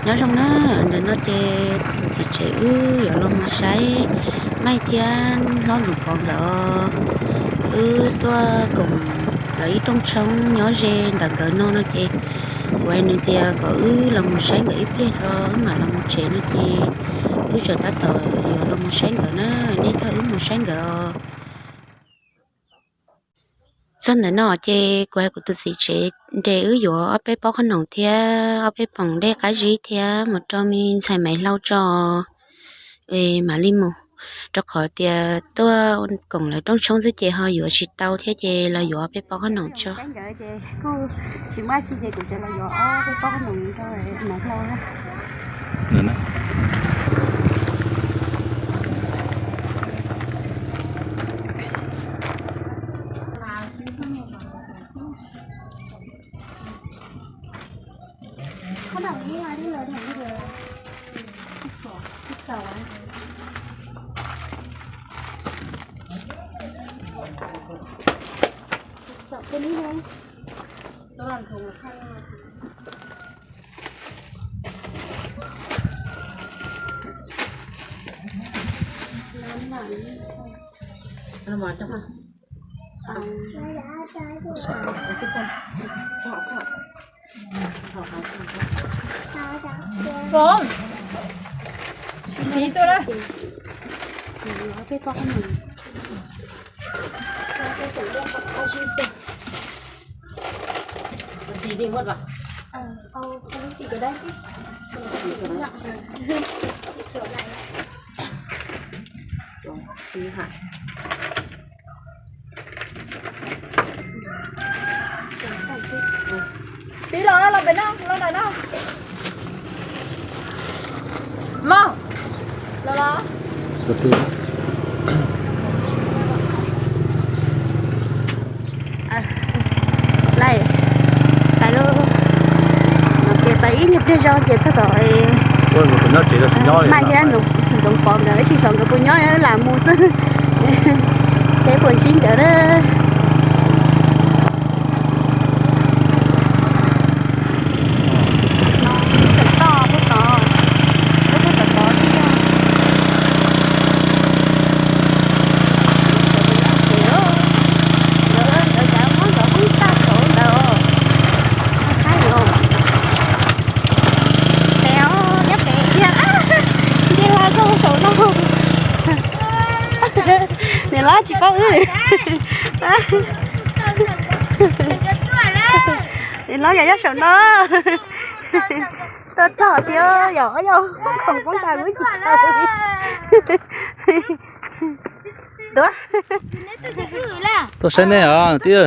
Nyob zoo na, ntawm no ces kuv tus txiv tsev wb yuav los mus saib Maij thiab hlob Ntxoov Pov nkawd. Wb tuaj koom lawv ib rooj tshoob nyob ze ntawm nkawd no no ces kuv hais nws tias kom wb los mus saib nkawd ib pliag tso wb mam los mus tsev no ces wb tseem tab tom yuav los mus saib nkawd na. Nej nrog wb mus saib nkawd os. Txog ntawm no ces kuv hais kuv tus txiv tsev nres wb yuav ob peb pob qhob noom thiab ob peb poom dej qab zib thiab mus rau me ntxhais Maiv Hlau tso, mam li mus, rau qhov tias tuaj koom lawv rooj tshoob xwb ces ho yuav tsis tau thiab ces los yuav ob peb pob qhob noom tso. Tsis muaj tsi ces kuv tseem los yuav ob peb pob qhob noom rau Maiv Hlau na. Pib los, los pem no, los ntawm no. Mog, los los. Lais, lais lub, ces pais ib nyuag pliag zog ces txog tom Maij thiab Ntxoov Pov nkawd, ib sij xyov nkawd puas nyob lam mus xwb, seb puas ntsib nkawd na. Pem os, nyob pem tiag, nce hla rau saum no. Niam hlob tsis paub wb. Niam hlob yog nyob saum no. Tuaj txog tiag yog yog khoom poob tas kuv tsis tau li. Tuaj, tuaj saib nej os tib.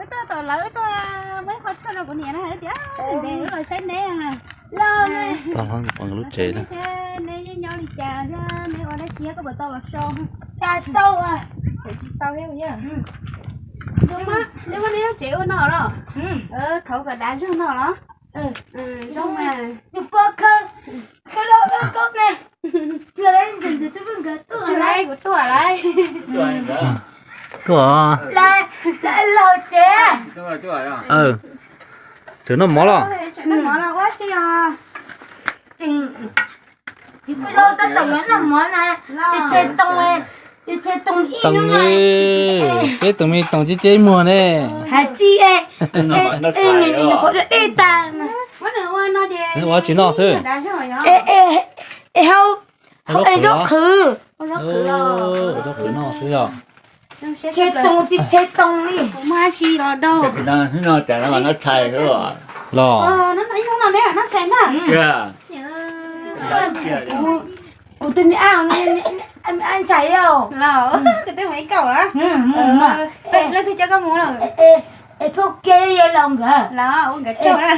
Wb tuaj tom lawv tuaj muab ib qho tshuaj rau kuv niam na tias wb los saib neb. Txog hlob Ntxoov Pov nkawd lub tsev na. Neb nyob li cas thiab neb ua dab tsi koj puas tau los so? Tsis tau, tsis tau thiab. Neb muab neb lub tsev ua no los? Thov kom dav zog no los? Zoo mas. Kuv tuaj lawm. Tseem noj mov los? Tseem noj mov los ua tsi os? Tab tom yuav noj mov na, ces tshee toos, ces tshee toos ib hnub na. Peb tus me toos ceb ceb muag ne. Hais txij, qhov dej tas. Ua tsis noj xwb. Es hau, es zaub qhwv. Zaub qhwv noj xwb yog. Tshee toos ces tshee toos li. Los. Kuv tus me ab, me ab ntxhais os. Los, kuv twb mus ib kaum lawm. Leej twg coj koj mus lawm? Es phauj Kiab yog laus nkawd. Los ua nkawd tsaug na.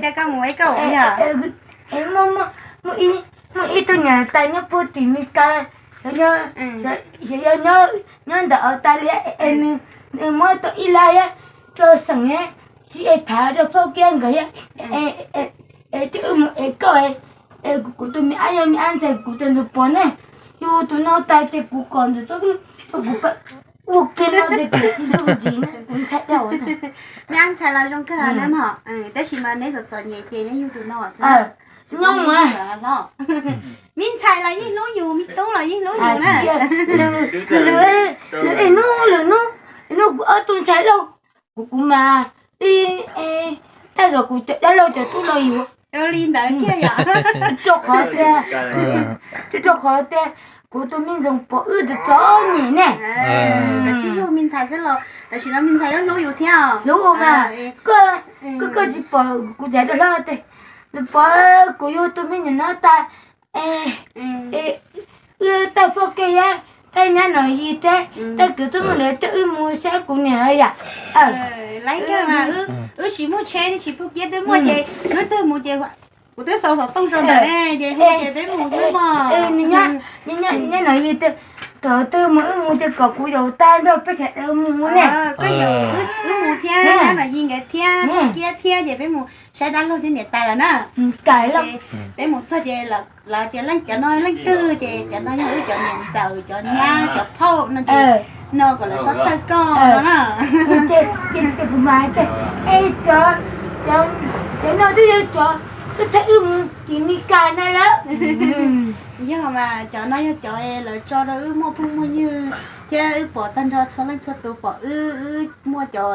Coj koj mus ib kaum yog. Muaj ib tug niam tais nyob puag tim Mes Kas, xyov yog nyob ntawm Australia, nws muab tau ib lab rau xeem tsis es phav rau phauj Kiab nkawd, es twb wb mus es koj, Es kuv tus me ab yog me ab ntxhais kuv tus ntxuag pov ne, yug tus no tas ces kuv kom ntxuag txob wb, kuv ua kiag no ces kuv tsis yug ntxiv ne, kuv ntshai dhau na. Neb ab ntxhais los zoo kawg na mog, tab sis mas neb txom txom nyem ces neb yug tus no xwb. Nyob mus, me ntxhais los yeej hlub yus, me tub los yeej hlub yus na. Lwm, lwm hnub, lwm hnub, hnub kuv ob tug ntxhais lauj, kuv, kuv mas, ib, tej zaum kuv cov dab laug cov tub los yuav. Li ntawd kiag yom. Rau qhov tias, rau qhov tias kuv tus me ntxoog pom wb txom txom nyem ne. Tsis yug me ntxhais xwb los tam sim no me ntxhais hlub hlub yus thiab. Hlub mas, koj, koj tsis pom kuv cov dab laug tes, nws pom kuv yug tus me nyuam no tas, wb tawg poj ke thiab, tawg nyab Nom Yig thiab, tawg kwv tij muaj ntawd coj wb mus saib kuv niam no yam. Laiv kawg mas, wb tsis muaj tsheb tsis pub kiab twb muaj ces hnub twg mus ces kuv twb xaus xov tooj rau ntawm ne ces hu ces peb mus xwb mog. Nyab Nom Yig tias thaum twg mus wb mus ces kom kuv yaum tag nrho peb sawv daws mus ne. Wb mus thiab nyab Nom Yig nkawd thiab pub kiab thiab ces peb mus saib dab laug thiab niam tais lawm na. Peb mus txog ces lawv tias leej cov no leej twg ces cov no yog wb cov niam ntxawm cov nyab cov phauj no ces no kom lawv txhob txhawj koj no na. Ces kuv mas tias, es cov, cov no twb yog cov twb thaij wb mus tim Meskas na lawm. Yog mas cov no yog cov lawv tso rau wb muaj phooj muaj ywg thiab wb pom tag nrho txhua leej txhua tus pom wb, wb muaj cov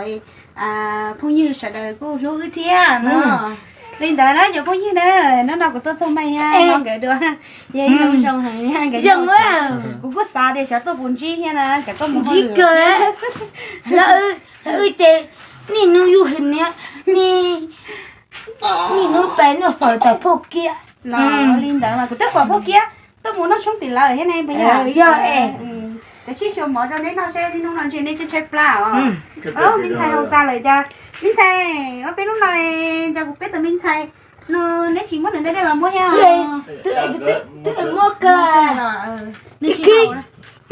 phooj ywg sawv daws kuj hlub wb thiab no. Li ntawd na cov phooj ywg na, hnub no kuv tuaj txog Maiv Hab no nkawd dua, yog ib lub zoo heev nkawd. Kuv kuj xav tias xyov tuaj puas ntsib thiab na, cov koj mus ntsib kawg. Lawv, lawv wb ces niaj hnub yug hwm niaj, niaj hnub pais noj fawm tom phauj kiab. Li ntawd mas kuv twb pom phauj kiab tuaj mus noj tshoob tim lawv thiab ne puas yog? Yog es. Kav tsij xyuas mov rau neb noj seb hnub no ntshe neb tshaib tshaib plab os. Me ntxhais haus tas lawm cas, me ntxhais, ua peb hnub no cas kuv peb tus me ntxhais no neb tsis muab nws dej los muab thiab. Twb, twb muab kawg. Ib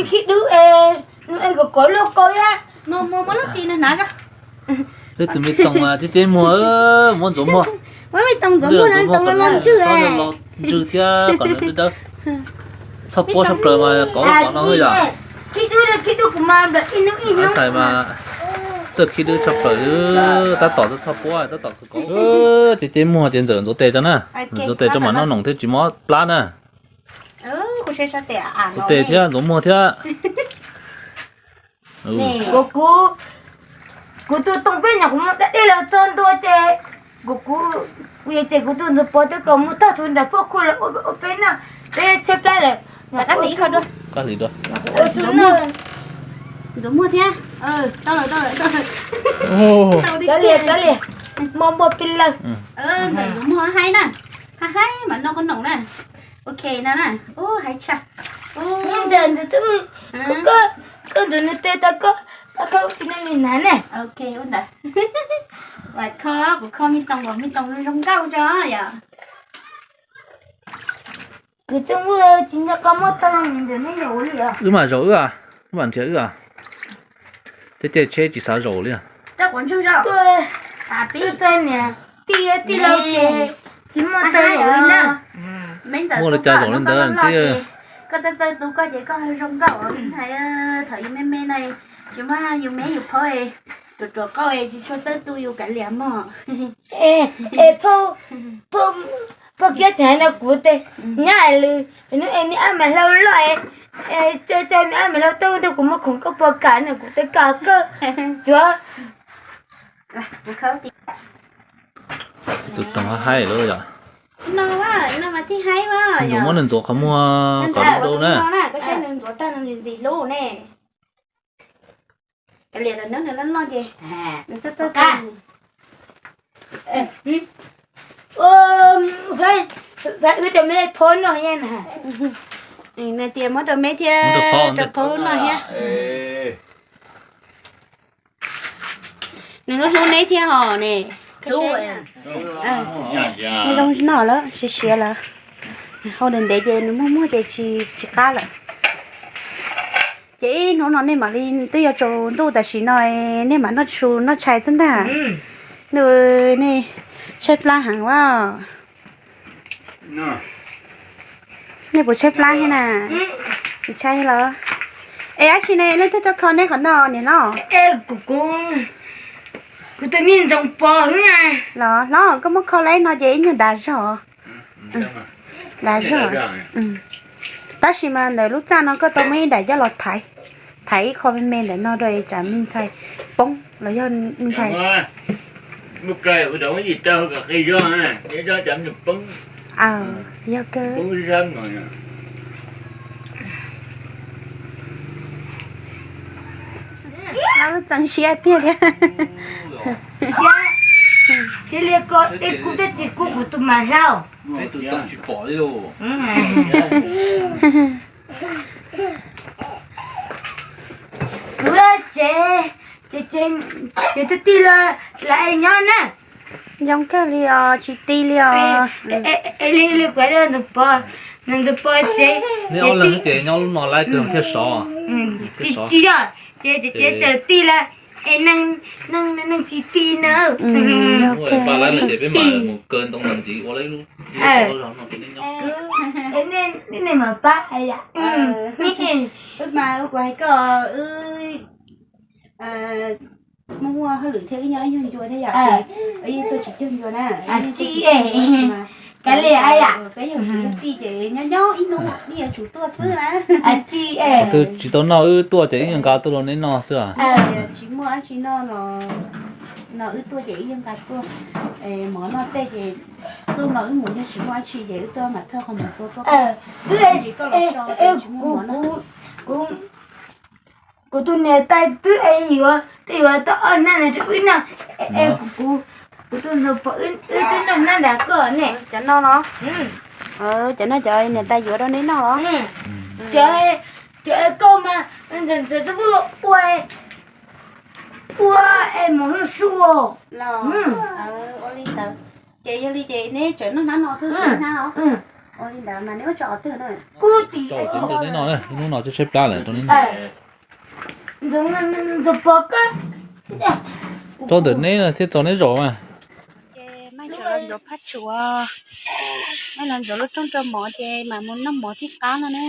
khib dub es, nws es kom kov loj kau thiab. Muab lub ris nws hnav. Wb tus me toog mas thiab ces muag, muab Ntxuav muag. Muab me toog Ntxuav muag, Ntxuav los ntswg, los ntswg thiab kom nws dawb. Txhob puab tshaj plaws mas kov tom no yom. Khib dub, khib dub kuv mas nplawm ib hnub ib hnub. Ntxhais mas txawj khib dub tshaj plaws, tab tom txhob puab tab tom kov. Ces ces muag ces Ntxawm ntxuav tes tso na. Ntxuav tes tso mam noj noom thiab tsis mob plab na. Ntxuav tes thiab Ntxuav muag thiab. Kuv, kuv, kuv tus toog peb nyuam qhuav muab dab dej los txog ntua ces kuv, kuv, kuv yog ces kuv tus ntxuag pov twb kom mus tog tus nram pob khuav lawm ua peb noj, peb tshaib plab lawm. Ntxuav muag thiab. Cov lias, cov lias, muaj muaj pij lawg. Ntxawm Ntxuav muag haib na, haib haib mas noj qhob noom na. Ok no na, haib tshaj. Ntxawm Ntxuav, koj, koj ntxuav nws tes tau koj, koj kho ua pij no li na ne. Ok, ua ntawd. Vam kho, kuv kho me toog, me toog zoo nkauj tso yom. Kuv txeej tsis nco qab muab tau ntawm neb zaum li os. Wb mam zaum wb, wb mam nrhiav wb. Thiab ces tsheb tsis xav zaum li. Tij, tij laug ces tsis muaj tau zaum li na. Muaj li cas zaum li ntawd tij. Koj txawj txawj tu koj ces koj zoo nkauj os me ntxhais. Thaum yus me me na, tsis muaj yus me yus phauj ruam ruam qauj tsis tshua txawj tu yus kav liam mog. Es, es phauj, phauj, phauj Kiab tseem hais no kuv tes, nyab es lwm hnub es me ab mam hlau loj es, es tso tso me ab mam hlau tau rau kuv muag khoom koj puas kam na, kuv tes kam kawg. Tsuav tus toog haib lawm yom. No, no mas thiaj haib mas. Ntxuav muab nws ntxuav qhov muag kom dub dub na. Koj saib nws ntxuav tag nws ntxim hlub ne. Kav liam los nws loj loj ces nws txawj txawj tag. Wb rau me phaub noj thiab na. Nws tias muab rau me thiab rau phaub noj thiab. Nws lub hlub neb thiab hos ne. Zoo noj lawm, siav siav lawm. Hau ntev ntev ces nws muag muag ces tsis, tsis qab lawm. Ces ib hnub no nej mam li, twb yuav tsaus ntuj tam sim no, nej mam noj su noj tshais xwb ntag. Nws, nej tshaib plab heev as. Nej puas tshaib plab thiab na? Tsis tshaib los? Es dab tsi ne leej twg tuaj kho nej qhov no niam hlob? Kuv tus me ntxoov pog xwb na. Los hlob, koj muab kho lawm no ces ib nyuag dav zog. Dav zog. Tab sis mas ntawm lub txaj no koj tau muab ib daim coj los thaiv, thaiv ib qho me me ntawm no rau tsam me ntxhais poob los yog me ntxhais. Yog kawg. Lub txeev siab tiag tiag. Siab li ko tej kub tej txiv kub kuv tus mas hlau. Kuv tsev, tsev twg tig los lam es nyob na. Zoo kawg li os, tsis tig li os. Li kuv tus pog, nws tus pog tsev, neb ob leeg ces nyob lub no lawm kawg thiaj sov. Tsis yog, tsev tsev txawm tig los es neeg tsis tig na. Pab lawv ces peb mam mus kaw ntoo ntxiv ua lawv lub. Nej mam pab. Wb mas kuv hais koj, wb muaj muaj hauj lwm thiab, wb nyob ib nyuag ncua thiab yom, wb yeej tuaj tsis cuag ncua na. Kav liam, peb yog kwv yog tij ces nyob nyob ib hnub wb yuav tsum tuaj xwb na. Qhov twg tsis tau noj wb tuaj ces wb yeej nqa tuaj rau neb noj xwb. Tsis muaj dab tsi noj los no wb tuaj ces wb yeej nqa tuaj. Mov noj tej ces xub no wb mus yog tsis muaj dab tsi ces wb tuaj mam thawj qhov mov tuaj tuaj. Tsis koj los so ces tsis muaj mov noj. Kuv tus niam tais twb es yuav, twb yuav tau ob nab no rau wb noj. Es kuv, kuv tus ntxoov pog wb twb noj nab nrad koj ne. Cov no los? Cov no cov niam tais yuav rau neb noj los? Cov, cov koj mas ntxawm ntxawm twb ua, ua es mus hwj su. Los ua li ntawd. Ces yog li ces neb tseem noj hnab no xwb xwb hnab os. Ua li ntawd mas neb ua tso twg na? Ib hnub no tshaib tshaib plab lawm rau neb. Tso ntawm neb no thiaj txaus neb zaum mas. Ces Maiv tseem los ntxuav phab tsuas, Maiv los ntxuav lub rooj rau mov ces mam mus noj mov thiaj qab no na.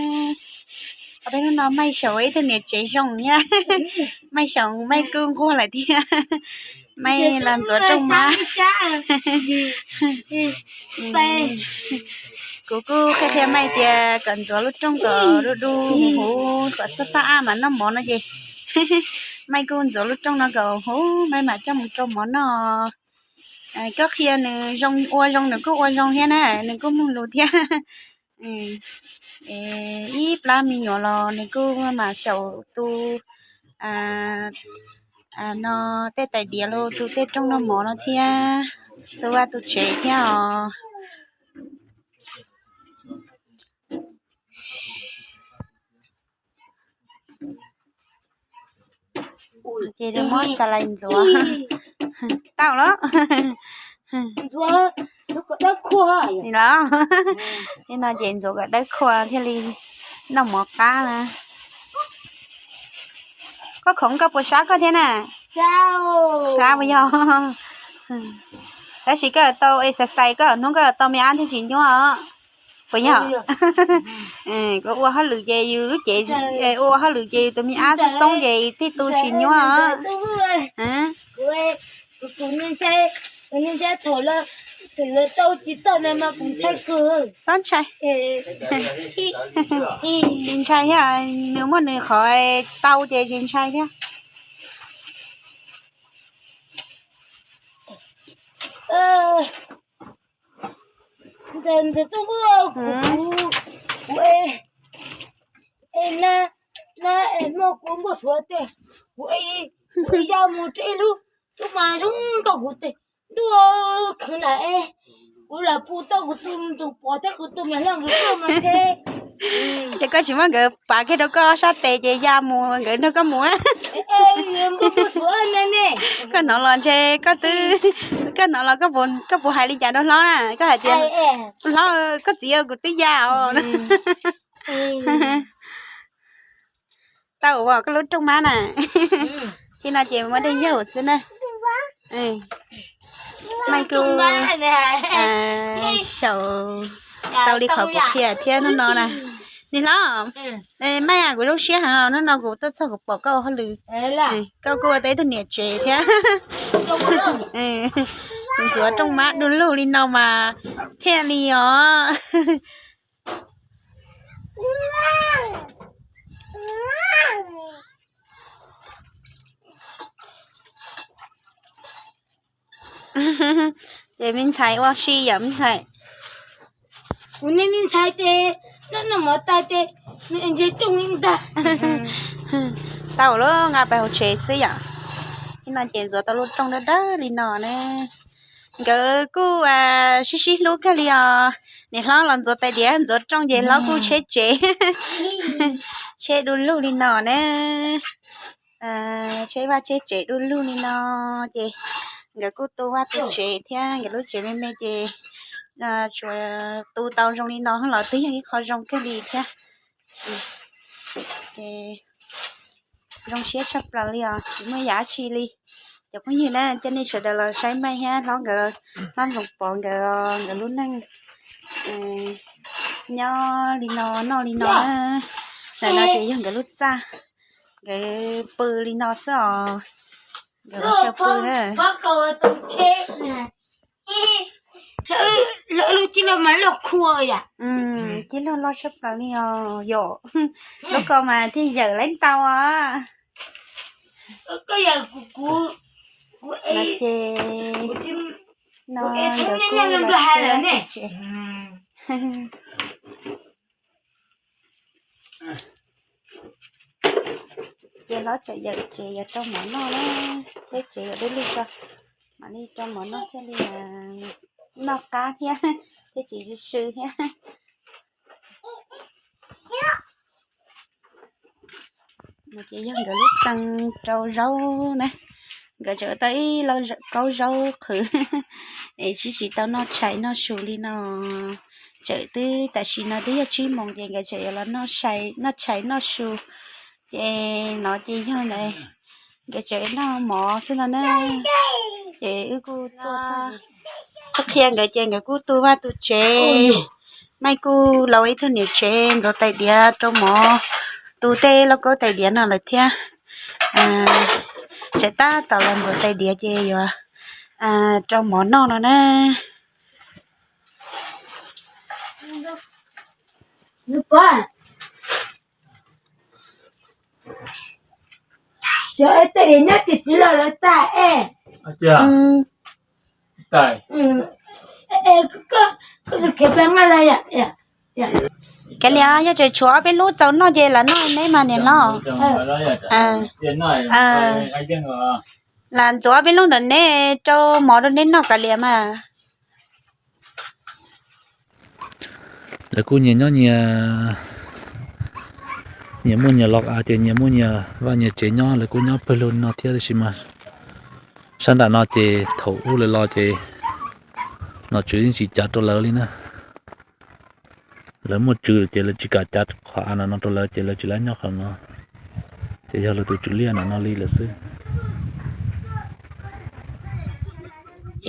Ob peb hnub no Maiv xyaum ib tug niam tsev zoo thiab, Maiv xyaum Maiv kuj nquag lawm thiab. Maiv los ntxuav rooj mov. Kuv kuj qhia qhia Maiv tias kom ntxuav lub rooj kom du du huv kom xab xab ab mam noj mov no ces Maiv kuj ntxuav lub rooj no kom huv Maiv mam coj mus rau mov noj. Koj qhia nws zoo ua zoo nws kuj ua zoo thiab na, nws kuj mloog lus thiab. Ib plab me nyuam los nws kuj mam xyaum tu no tej tais diav los tu tej rooj noj mov no thiab, tu vaj tu tsev thiab os. Ces muab xas lais ntxuav tau los? Los, no ces ntxuav kom dawb khua thiaj li noj mov qab na. Koj khoom koj puas sab koj thiab na? Sab puas yog? Tab sis koj tau exercise koj hnub koj tau me ab thiaj tsis nyuaj os. Puas yog? Koj ua hauj lwm ces yus lub cev, ua hauj lwm ces yus tus me ab xoob xoob ces thiaj tu tsis nyuaj os. Txhob ntshai. Tsis ntshai thiab, nws muaj nws qhov tau ces tsis ntshai thiab. Ntawm ntawm tuaj kuv, kuv, kuv, na, na, muaj kuv npau suav tias kuv, kuv ya mus rau ib lub rooj mas zoo nkauj kuv tes ntuj khwv na es kuv lam pum tau kuv tus ntxoov pog thiab kuv tus me hlob nkawd tuaj mas ntshe. Ces koj tsis muab nkawd pav kiag rau koj sab tes ces ya mus nkawd nrog koj mus na. Koj hnov los ntshe koj twb, koj hnov los koj puas hais li cas rau hlob na? Koj hais tias, hlob, koj txiv, kuv twb ya os. Tau ua koj lub rooj mab na. Thib no ces muab dej yaug xwb na. Maiv kuj xyaum tau li qhov kuv qhia thiab hnub no na. Niam hlob, maj yam kuv zoo siab heev, hnub no kuv tuaj txog kuv pom koj ua hauj lwm, koj kuj ua tau ib tug niam tsev thiab. Ntxuav rooj mab du lug li no mas thiaj li os. Ces me ntxhais ua si yom me ntxhais. Kuv niag me ntxhais ces noj noj mov tas ces nws ntsia rooj li ntag. Tau lawm, nqa pais hauv tsev xwb yom. Ib no ces ntxuav tau lub rooj dawb dawb li no ne. Nkawd kuj sib sib hlub kawg li os. Niam hlob los ntxuav tais diav, ntxuav rooj ces hlob kuj tsheb tsev, tsheb du lug li no na. Tsheb vaj tsheb tsev du lug li no ces nkawd kuj tu vaj tu tsev thiab, nkawd lub tsev me me ces tsuas tu tau zoo li no los twb yog ib qho zoo kawg li thiab. Ces zoo siab tshaj plaws li os, tsis muaj yam dab tsi li. Cov phooj ywg na, coj nej sawv daws los saib Maj thiab hlob nkawd, hlob Ntxoov Pov nkawd, nkawd lub neej nyob li no noj li no na. Ntawm no ces yog nkawd lub txaj, nkawd pw li no xwb os. Nkawd ua chaw pw na. Lawv lub tij laug mas loj khuam yom. Tij laug loj tshaj plaws li os yom. Lub ko mas thiaj yawm laib ntau os. Koj yawm kuv, kuv, kuv es, no kuv es ntawm thoob kuj nyob los nrog hais lawm ne. Ces hlob tseem yawm tsev yuav rau mov noj na, tsheb tsev yuav dub lug ko, mam li rau mov noj thiaj li noj qab thiab, thiaj tsis sw sw thiab. No ces yog nkawd lub txee rau zaub na, nkawd tseem tau ib lauj kaub zaub qhwv es tsis tsis tau noj tshais noj su li no. Tseem twb tam sim no twb yog tsib moos ces nkawd tseem yuav los noj tshais noj su. Ces no ces yog nkawd tseem noj mov xwb no na. Ces wb kuj tuaj txog qhia nkawd ces nkawd kuj tu vaj tu tsev. Maj kuj laus ib tug niam tsev ntxuav tais diav rau mov, tu tej lauj kaub tais diav no lawm thiab. Tseem tab tom los ntxuav tais diav ces yuav rau mov noj no na. Cov tej diav nyob tim txiv los lawv tas es. Kav liam, yog tseem tshuav ob peb lub txaus noj ces lam noj neb mas niam hlob. Lam ntxuav ob peb lub ntawm neb rau mov rau neb noj kav liam mas. Lawv kuj nyias nyob nyias, nyias muaj nyias los av ces nyias muaj nyias vaj nyias tsev nyob, lawv kuj nyob pawg lug no thiab tab sis mas sab nram no ces thaum ub lawv los ces nom tswv yeej tsis cav rau lawv li na. Lawv muaj tswv ces lawv tsis kam cav qhov av no rau lawv ces lawv tsis lab nyob qhov no, ces yog lawv tus tswv liaj nram no li lawm xwb.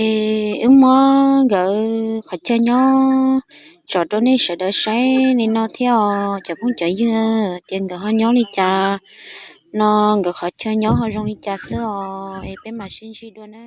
Es wb muab nkawd qhov chaw nyob tso rau nej sawv daws saib li no thiab os cov phooj cov ywg, tias nkawd ho nyob li cas no, nkawd qhov chaw nyob ho zoo li cas xwb os, es peb mam sib ntsib dua na.